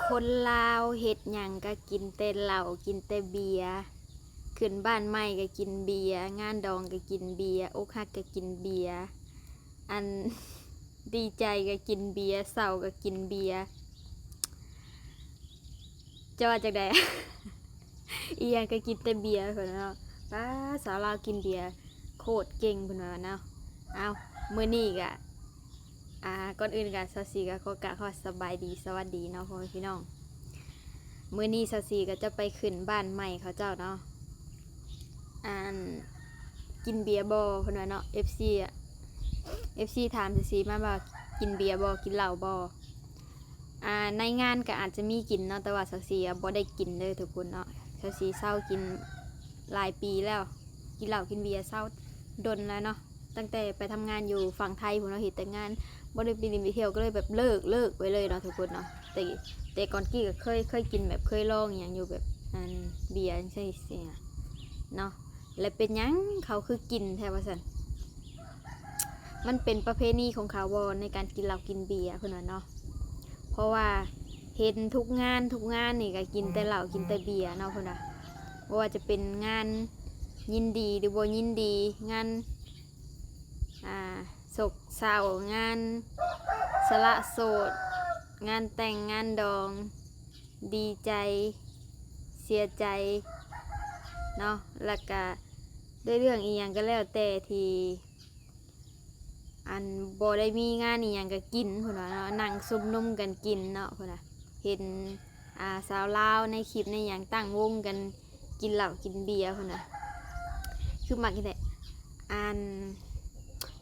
ຄົນລາວເຮັດຫຍັງກໍກິນແຕ່ເຫຼົ້າ ກິນແຕ່ເບຍ, ຂຶ້ນບ້ານໃໝ່ກໍກິນເບຍ, ງານດອງກໍກິນເບຍ, ອົກຫັກກໍກິນເບຍ, ອັນ ດີໃຈກໍກິນເບຍ, ເສົ້າກໍກິນເບຍ. ຈະວ່າຈັ່ງໃດ? ອີ່ຫຍັງກໍກິນແຕ່ເບຍພຸ້ນເນາະ. ປ້າ ສາວລາວກິນເບຍໂຄດເກັ່ງພຸ້ນວ່າເນາະ. ເອົ້າ ມື້ນີ້ກະ ອ່າ ກ່ອນອື່ນກະ ສາວສີກະຂໍກາບຄຳວ່າສະບາຍດີ ສະຫວັດດີເນາະ ພໍ່ແມ່ພີ່ນ້ອງ. ມື້ນີ້ສາວສີກະຈະໄປຂຶ້ນບ້ານໃໝ່ເຂົາເຈົ້າເນາະ. ອັນ ກິນເບຍບໍ່ ເພິ່ນວ່າເນາະ ເອັຟຊີອະ ເອັຟຊີຖາມສາວສີມາວ່າ ກິນເບຍບໍ່ ກິນເຫຼົ້າບໍ່. ອ່າ ໃນງານກໍອາດຈະມີກິນເນາະ ແຕ່ວ່າສາວສີອະບໍ່ໄດ້ກິນເດີທຸກຄົນເນາະ. ສາວສີເຊົາກິນຫຼາຍປີແລ້ວ ກິນເຫຼົ້າກິນເບຍເຊົາດົນແລ້ວເນາະ. ຕັ້ງແຕ່ໄປທຳງານຢູ່ຝັ່ງໄທພຸ້ນເນາະ ເຮັດແຕ່ງານ ບໍ່ໄດ້ໄປຫຼິ້ນໄປທ່ຽວ ກໍເລີຍແບບເລີກ ເລີກໄປເລີຍເນາະທຸກຄົນເນາະ. ແຕ່ ແຕ່ກ່ອນກີ້ກໍເຄີຍ ເຄີຍກິນແບບ ເຄີຍລອງອີ່ຫຍັງຢູ່ ແບບ ອັນ ເບຍຈັ່ງຊີ້ເນາະ. ແລະເປັນຫຍັງເຂົາຄືກິນແທ້ວ່າຊັ້ນ? ມັນເປັນປະເພນີຂອງເຂົາບໍ່ ໃນການກິນເຫຼົ້າກິນເບຍ ເພິ່ນວ່າເນາະ. ເພາະວ່າເຫັນທຸກງານ ທຸກງານນີ້ກໍກິນແຕ່ເຫຼົ້າກິນແຕ່ເບຍເນາະ ເພິ່ນວ່າ. ບໍ່ວ່າຈະເປັນງານຍິນດີ ຫຼື ບໍ່ຍິນດີ ງານ ອ່າ ສົກເສົ້າ ງານສະຫຼະໂສດ ງານແຕ່ງງານດອງ ດີໃຈ ເສຍໃຈເນາະ. ແລ້ວກະ ດ້ວຍເລື່ອງອີ່ຫຍັງກໍແລ້ວແຕ່ທີ່ ອັນ ບໍ່ໄດ້ມີງານອີ່ຫຍັງກໍກິນ ເພິ່ນວ່າເນາະ. ນັ່ງຊຸມນຸມກັນກິນເນາະ ເພິ່ນວ່າ. ເຫັນ ອ່າ ສາວລາວໃນຄລິບໃນຫຍັງຕັ້ງວົງກັນກິນເຫຼົ້າກິນເບຍ ເພິ່ນວ່າ. ຄືມັກນີ້ແຫຼະ ອັນ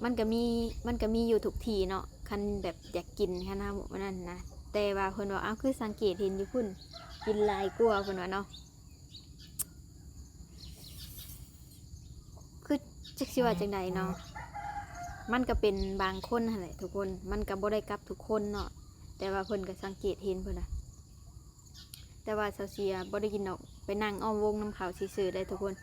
ມັນກໍມີ ມັນກໍມີຢູ່ທຸກທີ່ເນາະ ຄັນແບບຢາກກິນ ຄັນເຮົາອັນນັ້ນນະ. ແຕ່ວ່າເພິ່ນວ່າ ເອົ້າ ຄືສັງເກດເຫັນຢູ່ພຸ້ນ ກິນຫຼາຍກວ່າ ເພິ່ນວ່າເນາະ. ຄືຈັກຊິວ່າຈັ່ງໃດເນາະ ມັນກໍເປັນບາງຄົນຫັ້ນແຫຼະທຸກຄົນ ມັນກໍບໍ່ໄດ້ກັບທຸກຄົນເນາະ. ແຕ່ວ່າເພິ່ນກໍສັງເກດເຫັນ ເພິ່ນວ່າ. ແຕ່ວ່າສາວສີອະບໍ່ໄດ້ກິນດອກ ໄປນັ່ງອ້ອມວົງນຳເຂົາຊື່ໆ ໄດ໋ທຸກຄົນ.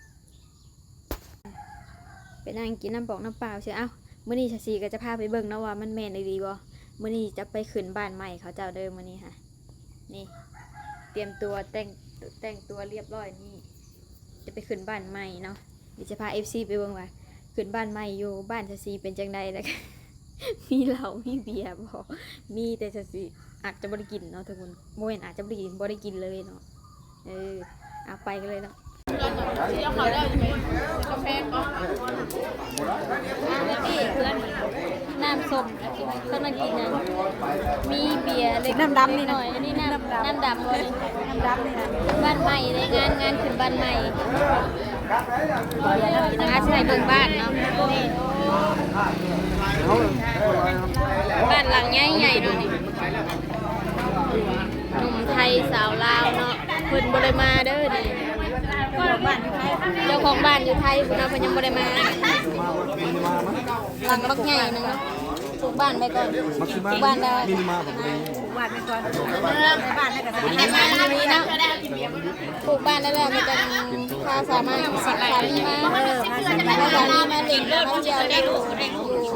ໄປນັ່ງກິນນ້ຳປອກນ້ຳເປົ່າຊື່. ເອົ້າ ມື້ນີ້ສາວສີກໍຈະພາໄປເບິ່ງເນາະວ່າມັນແມ່ນອີ່ຫຼີບໍ່. ມື້ນີ້ຈະໄປຂຶ້ນບ້ານໃໝ່ເຂົາເຈົ້າເດີ ມື້ນີ້ຫາ. ນີ້ ຕຽມຕົວແຕ່ງ ແຕ່ງຕົວລຽບຮ້ອຍນີ້ ຈະໄປຂຶ້ນບ້ານໃໝ່ເນາະ. ດຽວຈະພາເອັຟຊີໄປເບິ່ງວ່າ ຂຶ້ນບ້ານໃໝ່ຢູ່ບ້ານສາວສີເປັນຈັ່ງໃດ ແລ້ວກະ ມີເຫຼົ້າມີເບຍບໍ່. ມີແຕ່ສາວສີອາດຈະບໍ່ໄດ້ກິນເນາະທຸກຄົນ. ບໍ່ແມ່ນອາດຈະບໍ່ໄດ້ກິນ ບໍ່ໄດ້ກິນເລີຍເນາະ. ເອີ ເອົາ ໄປກັນເລີຍເນາະ. ນ້ຳສົ້ມ ເພິ່ນມາກິນຫຍັງ? ມີເບຍເລັກ ນ້ຳດຳນີ້ນະ ນ້ອຍ ອັນນີ້ນ້ຳ ນ້ຳດຳ ນ້ຳດຳບໍ່ນີ້? ນ້ຳດຳນີ້ນະ. ບ້ານໃໝ່ເດ້ ງານ ງານຂຶ້ນບ້ານໃໝ່. ອາໄສເບິ່ງບ້ານເນາະ. ບ້ານຫຼັງໃຫຍ່ໆເນາະນີ້. ໜຸ່ມໄທສາວລາວເນາະ ເພິ່ນບໍ່ໄດ້ມາເດີນີ້. ເຈົ້າຂອງບ້ານຢູ່ໄທພຸ້ນເນາະ ເພິ່ນຍັງບໍ່ໄດ້ມາ. ຫຼັງບັກໃຫຍ່ໜຶ່ງເນາະ. ປູກບ້ານໄວ້ກ່ອນ ປູກບ້ານແລ້ວ ປູກບ້ານໄວ້ກ່ອນ ໄປບ້ານແລ້ວກໍຈະໄປຫາສາມີເນາະ. ປູກບ້ານໄດ້ແລ້ວກໍຈະພາສາມາ ພາສາມີມາ ເອີ ພາສາມີມາຫຼິ້ນມາທ່ຽວຢູ່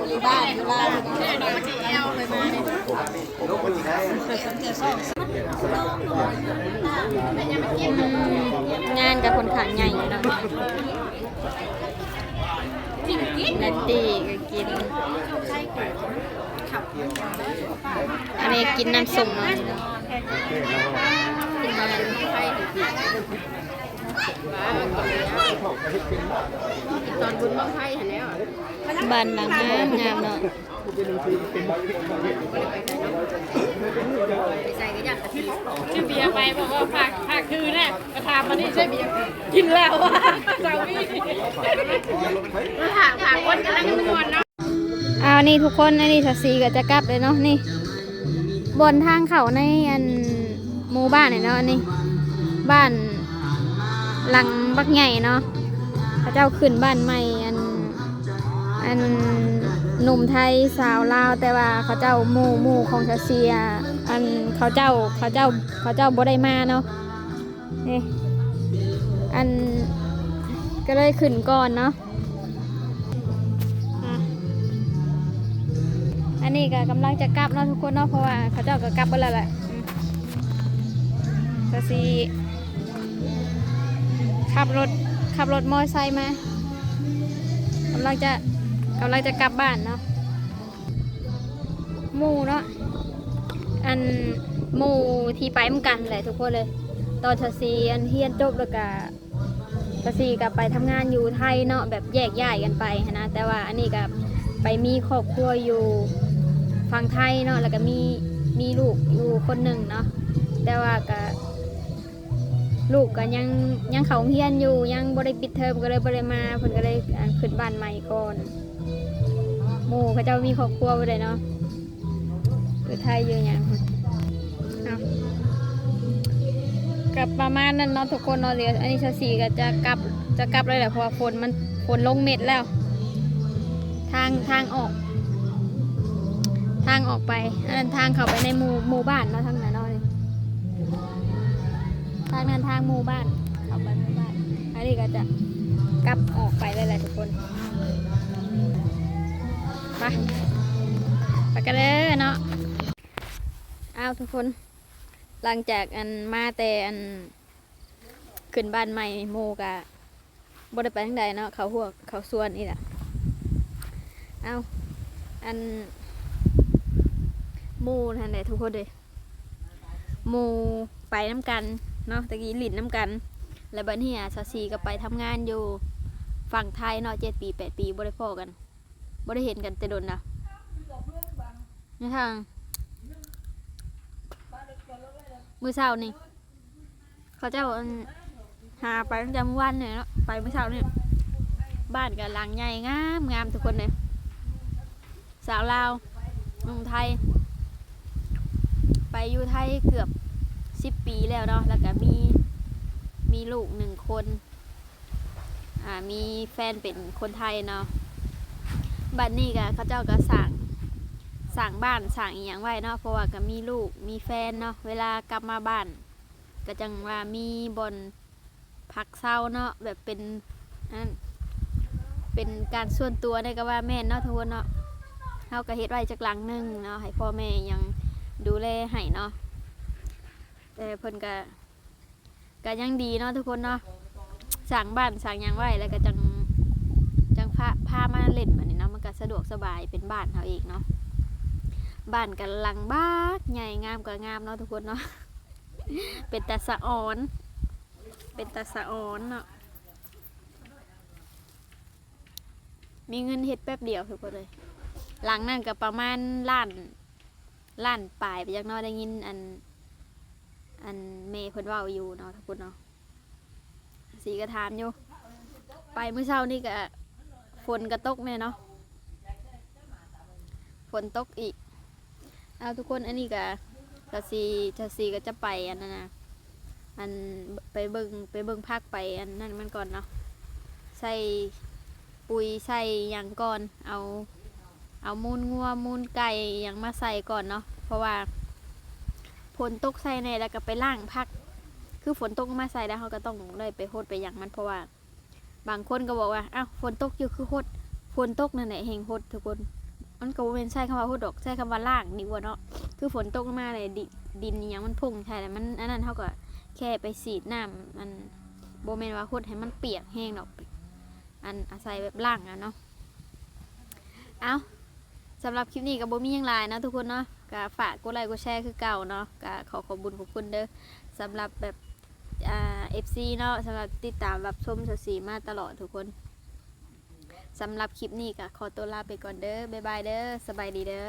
ຢູ່ບ້ານຢູ່ລາວ. ອືມ ງານກໍຂ້ອນຂ້າງໃຫຍ່ຢູ່ເນາະ. ແລດຕີ້ກໍກິນ ອັນນີ້ກິນນ້ຳສົ້ມເນາະ. ບ້ານຫຼັງງາມໆເນາະ. ຊື້ເບຍໄປ ບອກວ່າຝາກ ຝາກຄືນະ ກະຖາມມານີ້ ຊື້ເບຍ ກິນເຫຼົ້າ ສາມີ ຖາມ ຖາມຄົນກຳລັງມ່ວນເນາະ. ເອົາ ນີ້ທຸກຄົນ ອັນນີ້ສາວສີກໍຈະກັບເລີຍເນາະ. ນີ້ ບ່ອນທາງເຂົ້າໃນ ອັນ ໝູ່ບ້ານນີ້ເນາະ. ອັນນີ້ ບ້ານຫຼັງບັກໃຫຍ່ເນາະ. ເຂົາເຈົ້າຂຶ້ນບ້ານໃໝ່ ອັນ ອັນ ໜຸ່ມໄທສາວລາວ ແຕ່ວ່າເຂົາເຈົ້າ ໝູ່ ໝູ່ຂອງສາວສີ ອັນ ເຂົາເຈົ້າ ເຂົາເຈົ້າ ເຂົາເຈົ້າບໍ່ໄດ້ມາເນາະ. ນີ້ ອັນ ກໍເລີຍຂຶ້ນກ່ອນເນາະ. ອາ ອັນນີ້ກໍກຳລັງຈະກັບເນາະທຸກຄົນເນາະ ເພາະວ່າເຂົາເຈົ້າກໍກັບເບິດແລ້ວແຫຼະ. ອືມ ຊິຂັບລົດ ຂັບລົດມໍໄຊມາ ກຳລັງຈະ ກຳລັງຈະກັບບ້ານເນາະ. ໝູ່ເນາະ ອັນ ໝູ່ທີ່ໄປນຳກັນແຫຼະທຸກຄົນເລີຍ. ຕອນຊາວສີ່ ອັນ ຮຽນຈົບແລ້ວກະ ຊາວສີ່ກະໄປທຳງານຢູ່ໄທເນາະ ແບບແຍກຍ້າຍກັນໄປຫັ້ນນະ. ແຕ່ວ່າອັນນີ້ກະໄປມີຄອບຄົວຢູ່ຝັ່ງໄທເນາະ ແລ້ວກະມີ ມີລູກຢູ່ຄົນໜຶ່ງເນາະ. ແຕ່ວ່າກະ ລູກກໍຍັງ ຍັງເຂົ້າໂຮງຮຽນຢູ່ ຍັງບໍ່ໄດ້ປິດເທີມ ກໍເລີຍບໍ່ໄດ້ມາ. ເພິ່ນກໍເລີຍ ອັນ ຂຶ້ນບ້ານໃໝ່ກ່ອນ. ໝູ່ເຂົາເຈົ້າມີຄອບຄົວເບິດເລີຍເນາະ ຢູ່ໄທຢູ່ຫຍັງ. ເອົາ ກໍປະມານນັ້ນເນາະທຸກຄົນເນາະ. ດຽວອັນນີ້ຊາວສີ່ກໍຈະກັບ ຈະກັບແລ້ວແຫຼະ ເພາະວ່າຝົນມັນ ຝົນລົງເມັດແລ້ວ. ທາງ ທາງອອກ ທາງອອກໄປ ອັນນັ້ນທາງເຂົ້າໄປໃນໝູ່ ໝູ່ບ້ານເນາະ ທາງນັ້ນເນາະ. ທາງນັ້ນທາງໝູ່ບ້ານ ເຂົ້າໄປໝູ່ບ້ານ. ອັນນີ້ກໍຈະກັບອອກໄປແລ້ວແຫຼະທຸກຄົນ. ໄປ ໄປກັນເດີເນາະ. ອ້າວ ທຸກຄົນ ຫຼັງຈາກ ອັນ ມາແຕ່ ອັນ ຂຶ້ນບ້ານໃໝ່ ໝູ່ກະ ບໍ່ໄດ້ໄປທາງໃດເນາະ ເຂົ້າຮົ້ວເຂົ້າສວນນີ້ແຫຼະ. ເອົ້າ ອັນ ໝູ່ຫັ້ນແຫຼະທຸກຄົນເອີຍ ໝູ່ໄປນຳກັນເນາະ ແຕ່ກີ້ຫຼິ້ນນຳກັນ. ແລ້ວບັດນີ້ອາ ຊາວສີ່ກໍໄປທຳງານຢູ່ຝັ່ງໄທເນາະ ເຈັດປີແປດປີບໍ່ໄດ້ພໍ້ກັນ ບໍ່ໄດ້ເຫັນກັນແຕ່ດົນລະ. ໃນທາງ ມື້ເຊົ້ານີ້ ເຂົາເຈົ້າ ອັນ ຫາໄປຕັ້ງແຕ່ມື້ວານນີ້ເນາະ ໄປມື້ເຊົ້ານີ້. ບ້ານກໍຫຼັງໃຫຍ່ງາມໆ ທຸກຄົນເອີຍ. ສາວລາວ ໜຸ່ມໄທ ໄປຢູ່ໄທເກືອບສິບປີແລ້ວເນາະ ແລ້ວກໍມີ ມີລູກໜຶ່ງຄົນ ອ່າ ມີແຟນເປັນຄົນໄທເນາະ. ບັດນີ້ກໍເຂົາເຈົ້າກໍສ້າງ ສ້າງບ້ານສ້າງອີ່ຫຍັງໄວ້ເນາະ ເພາະວ່າກໍມີລູກມີແຟນເນາະ. ເວລາກັບມາບ້ານ ກໍຈັ່ງວ່າມີບ່ອນພັກເຊົາເນາະ ແບບເປັນ ອັນ ເປັນການສ່ວນຕົວໄດ້ກໍວ່າແມ່ນເນາະທຸກຄົນເນາະ. ເຮົາກໍເຮັດໄວ້ຈັກຫຼັງໜຶ່ງເນາະ ໃຫ້ພໍ່ແມ່ຫຍັງດູແລໃຫ້ເນາະ. ແຕ່ເພິ່ນກໍ ກໍຍັງດີເນາະທຸກຄົນເນາະ ສ້າງບ້ານສ້າງຫຍັງໄວ້ ແລ້ວກໍຈັ່ງ ຈັ່ງພາ ພາມາຫຼິ້ນແບບນີ້ເນາະ ມັນກໍສະດວກສະບາຍ ເປັນບ້ານເຮົາເອງເນາະ. ບ້ານກໍຫຼັງບັກໃຫຍ່ ງາມກໍງາມເນາະທຸກຄົນເນາະ. ເປັນຕາສະອອນ ເປັນຕາສະອອນເນາະ. ມີເງິນເຮັດແປັບດຽວທຸກຄົນເອີຍ. ຫຼັງນັ້ນກໍປະມານລ້ານ ລ້ານປາຍໄປຈັກໜ້ອຍ ໄດ້ຍິນ ອັນ ອັນ ແມ່ເພິ່ນເວົ້າຢູ່ເນາະທຸກຄົນເນາະ. ສີກໍຖາມຢູ່ ໄປມື້ເຊົ້ານີ້ກໍຝົນກໍຕົກແນ່ເນາະ ຝົນຕົກອີກ. ເອົາ ທຸກຄົນ ອັນນີ້ກໍ ຊາວສີ່ ຊາວສີ່ກໍຈະໄປ ອັນນັ້ນນະ ອັນ ໄປເບິ່ງ ໄປເບິ່ງຜັກ ໄປອັນນັ້ນມັນກ່ອນເນາະ ໃສ່ປຸ໋ຍໃສ່ຫຍັງກ່ອນ ເອົາ ເອົາມູນງົວມູນໄກ່ຫຍັງມາໃສ່ກ່ອນເນາະ ເພາະວ່າຝົນຕົກໃສ່ແນ່ ແລ້ວກໍໄປລ້າງຜັກ ຄືຝົນຕົກມາໃສ່ແລ້ວ ເຮົາກໍຕ້ອງໄດ້ໄປຫົດໄປຫຍັງມັນ ເພາະວ່າ ບາງຄົນກໍບອກວ່າ ອ້າວ ຝົນຕົກຢູ່ຄືຫົດ ຝົນຕົກນັ້ນແຫຼະແຮ່ງຫົດທຸກຄົນ. ມັນກໍບໍ່ແມ່ນໃຊ້ຄຳວ່າຫົດດອກ ໃຊ້ຄຳວ່າລ້າງດີກວ່າເນາະ ຄືຝົນຕົກມາແລ້ວ ດິ ດິນອີ່ຫຍັງມັນພົ່ງໃສ່ແລ້ວ ມັນອັນນັ້ນ ເຮົາກໍແຄ່ໄປສີດນ້ຳ ມັນບໍ່ແມ່ນວ່າຫົດໃຫ້ມັນປຽກແຮງດອກ ອັນ ອາໄສແບບລ້າງເອົາເນາະ. ເອົ້າ ສຳລັບຄລິບນີ້ກໍບໍ່ມີຫຍັງຫຼາຍເນາະທຸກຄົນເນາະ ກໍຝາກກົດໄລກົດແຊຄືເກົ່າເນາະ ກໍຂໍຂອບບຸນຂອບຄຸນເດີ ສຳລັບແບບ ອ່າ ເອັຟຊີເນາະ ສຳລັບຕິດຕາມຮັບຊົມສາວສີມາຕະຫຼອດທຸກຄົນ. ສຳລັບຄລິບນີ້ກໍຂໍຕົວລາໄປກ່ອນເດີ ບາຍບາຍເດີ ສະບາຍດີເດີ.